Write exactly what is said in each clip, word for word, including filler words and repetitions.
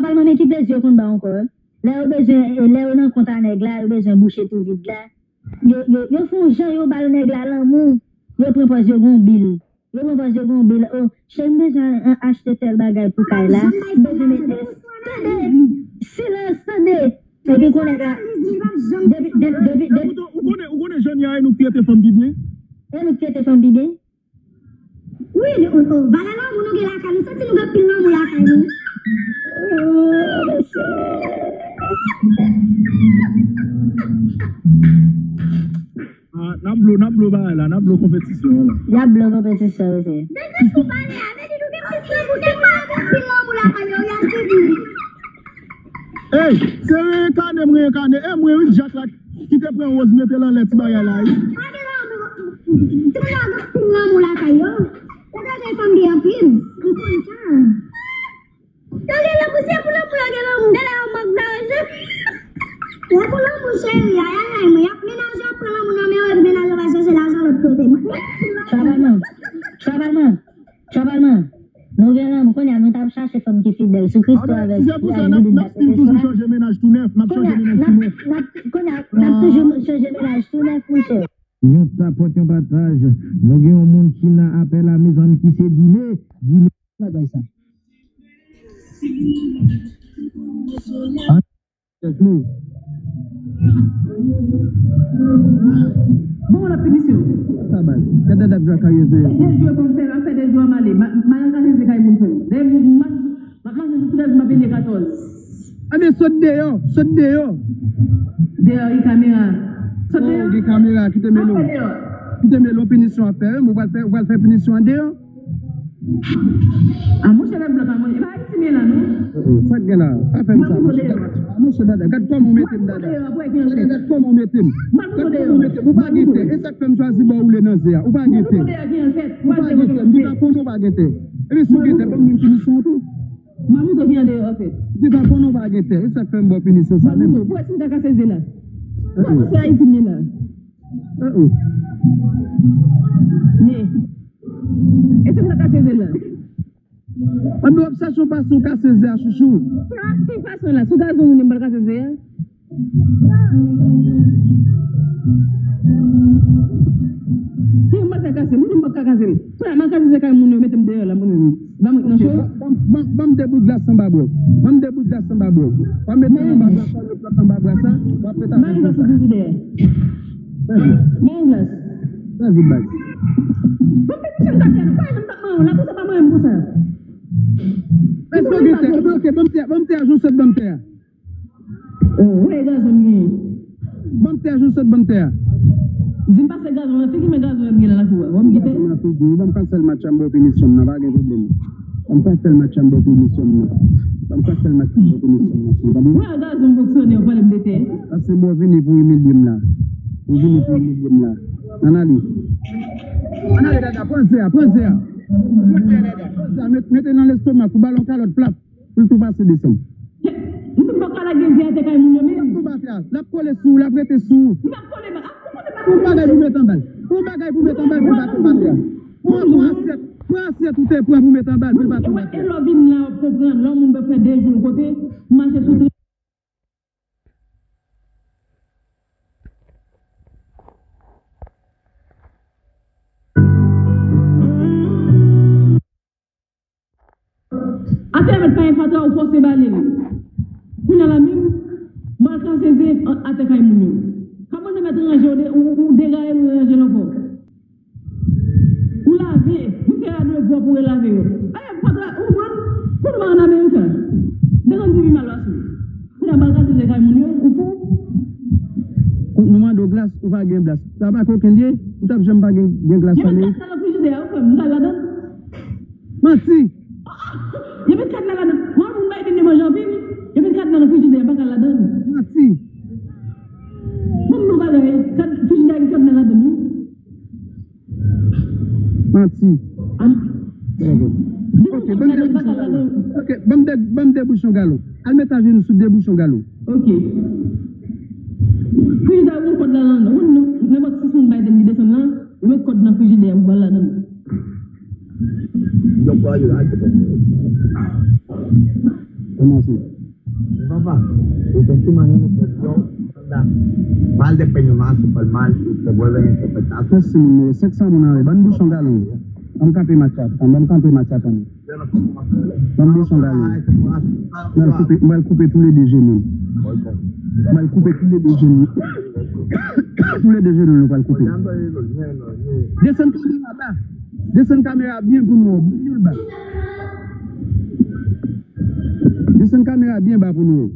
Sèlman, men ki plezi yo konn ba w ankò, wi. Lè yo bezwen, lè yo nan kont a nèg la, yo bezwen bouche tou vid la. Yo, yo, yo fè yon jan, yo ba l nèg la lanmou. Yo pran pòz yo gon bil. Yo pran pòz yo gon bil. Oh, cheri, m bezwen, eh, achte tèl bagay pou kay la. M bezwen mete. Tande! Silans, tande! Epi konnen ka. Depi, depi, depi, depi. Ou konnen, ou konnen jan n ye a, e nou k trete fanm pi byen? E nou k trete fanm pi byen? Wi, nou, oh, oh, valè lanmou nou gen lakay nou, santi nou gen pil lanmou lakay nou. Ah, n ap blo, n ap blo bagay la, n ap blo konpetisyon an la. Y ap blo konpetisyon, mesye. Depi sou pale a, vle di nou gen plis lanmou, gen pil lanmou lakay yo, y ap di. Ey, se reyekane m reyekane. E mwen wi, Djak la ki te pran Rose mete l anlè ti bagay la wi. Pa gen lanmou. Tout moun gen anpil lanmou lakay yo. Yo gen fanm gen anpil. M konn sa. Yo gen lanmou, se pou lanmou yo gen lanmou. Gade yo mank nan je. Se pou lanmou cheri, ay ay ay, mwen y ap menaje, y ap pran lanmou nan men yo, epi menaje yo va chèche lajan lòt kote. Travay man. Travay man. Travay man. Nou gen lanmou, kounye a nou t ap chache fanm ki fidèl sou Kristo avèk la Bib, dapre Seswa. Kounye a, n ap, n ap, kounye a, n ap toujou chanje menaj tou nèf, monchè. Yon tapòt, yon pataj. Nou gen yon moun ki nan apèl la, mezanmi, ki se Dine. Dine, bagay sa. Bon, la pinisyon. Sa bay. Gad dada ap jwe ak Ariel Zeye. Fè de jou pou m fè, m ap fè de jou a m ale. M a, m a nan kase se kay moun fè. De m, m ap, m ap mache sou trèz, m ap vini katòz. Anben, sot deyò, sot deyò. Deyò, e kamera. Sot deyò. Oh, gen kamera, kite melo. Kite melo, pinisyon ap fè, wi, ou pral fè, ou pral fè pinisyon an deyò. A, monchè, lè blan pa manje, e pa Ayiti m ye la, non. Sa k gen la? Pa fè m sa, monchè. A, monchè, dada, gad kòman w mete m, dada. Dada, gad kòman w mete m. Gad kòman w mete m. Ou pa gen tè. E sa k fè m chwazi ba w woule nan ze a. Ou pa gen tè. Ou pa gen tè. M gentan konnen w pa gen tè. Epi si w gen tè, ban m menm pinisyon an tou. M a montre w ki andeyò, anfèt. M gentan konnen w pa gen tè. E sa k fè m ba w pinisyon sa menm. Pou wè si m ka kase ze la. Ou pa panse Ayiti m ye la. Men, e si m ta kase ze la? Anben, w ap chache yon fason w kase ze a, chouchou. Ki fason la? Sou gazon moun yo m pral kase ze a? Ki m pral fè kase? Moun yo m pap ka kase l. Kounye a, m al kase ze kay moun yo, mete m deyò la, moun yo. Ban m ret nan cho. Ban m, ban m, ban m de bout glas anba bwè w. Ban m de bout glas anba bwè w. W ap mete l anba bwè w, w ap mete anba bwè sa, w ap mete avè glas la. Mwen gen glas sou frijidè a. Mwen gen glas. Trè vit, baz. Bon, men, misye, m t ap fè nou, pa jan m t ap manyen w la, konsa pa manyen m konsa. Èske w gen tè? Ebyen, oke, ban m tè a, ban m tè a, jan w sot ban m tè a. Oh, wè gazon m genyen. Ban m tè a, jan w sot ban m tè a. Di m pase gazon nan figi, men gazon m genyen nan lakou a. Wè m gen tè. Gazon nan figi, ban m kansèl match la, m ba w pinisyon m nan, pa gen pwoblèm. Ban m kansèl match la, m ba w pinisyon m nan. Ban m kansèl match la, m ba w pinisyon m nan, tande? Wè gazon m fonksyone, w pale m de tè. Paske m wè w vini pou imilye m la. Ou vini pou imilye m la. Ann ale. Ann ale, dada, pran ze a, pran ze a. Pran ze a, dada, pran ze a, met, mete nan lestomak ou, ba l yon kalòt plat. Pou l tou pase desann. M tou pa ka lage ze atè kay moun yo, men. L ap tou batè a. L ap kole sou ou, l ap rete sou ou. Li p ap kole, m ap kole pa. Yon bagay pou met anba l. Yon bagay pou met anba l pou l pa tou batè a. Pran, pran asyèt, pran asyèt ou te pran pou met anba l pou l pa tou batè a. E lè w vin la, w ap konprann. Lè yon moun te fè de jou l kote, m mache sou Atè mèt pa gen fatra, ou fòse bale l. Kounye a la menm, m al kase ze atè kay moun yo. Ka mande mèt ranje, ou de-, ou, ou degaye l, ou ranje l ankò. Ou lave, ou te lave yo pwòp, ou relave yo. Aye, fatra, ou konprann? Kounye a ann Amerik la. Desann ti pi mal pase. Kounye a m al kase ze kay moun yo, ou fou? Nou mande w glas, ou pa gen glas. Sa pa kokenn li ye? Ou t ap janm pa gen, gen glas sa, men. Yo met kat la nan frijidè a, ou fè m, m kal ladan l. Manti! Yo met kat la ladan l. Mwen, moun bay den de manje anpil. Yo met kat la nan frijidè a, m pa kal ladan l. Manti! Mwen, m nou bagay, kat, frijidè a gen kat la ladan l, wi. Manti. Ah. Ok, ban m de bouchon galo. Ok, ban m de, ban m de bouchon galo. Al met ajenou sou de bouchon galo. Ok. Frijidè a gon kòd la ladan l. Ou konn nenpòt sis moun bay den li desann la, yo met kòd nan frijidè a pou ba l ladan l. Donk, pa yo, al te bon. Kòmanse. Papa, ou te siman yon mèt yo, anda. Mal de peño más, super mal, y te vuelven a interpretar. Mèsi, moun yo. Senk san moun anlè. Ban bouchon galon. Ban kanpe match la, ban kanpe match la, tann. Ban bouchon galon. Mwen koupe, mwen koupe tou le de je nou. Mwen koupe tou le de je nou. Tou le de je nou, nou pral koupe. Desann kamera ba. Desann kamera byen pou nou, byen ba. Desann kamera byen ba pou nou.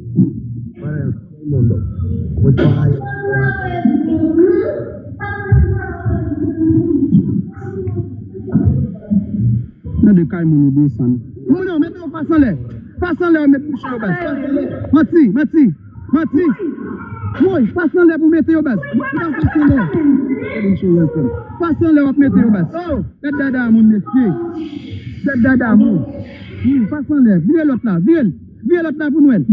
Nan de kay moun ou desann. Moun yo mete yo fas anlè. Fas anlè, yo met bouchon yo baz. Fas anlè. Manti, manti, manti. Woy, fas anlè pou mete yo baz. Fas anlè. Fas anlè w ap mete yo baz. Oh, gad dada moun, mesye. Gad dada moun. Wi, fas anlè. Vire lòt la, vire l. Vire lòt la pou nou wè l.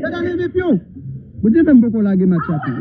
Gad ale men pye w. Bondye fè m poko lage match la tou.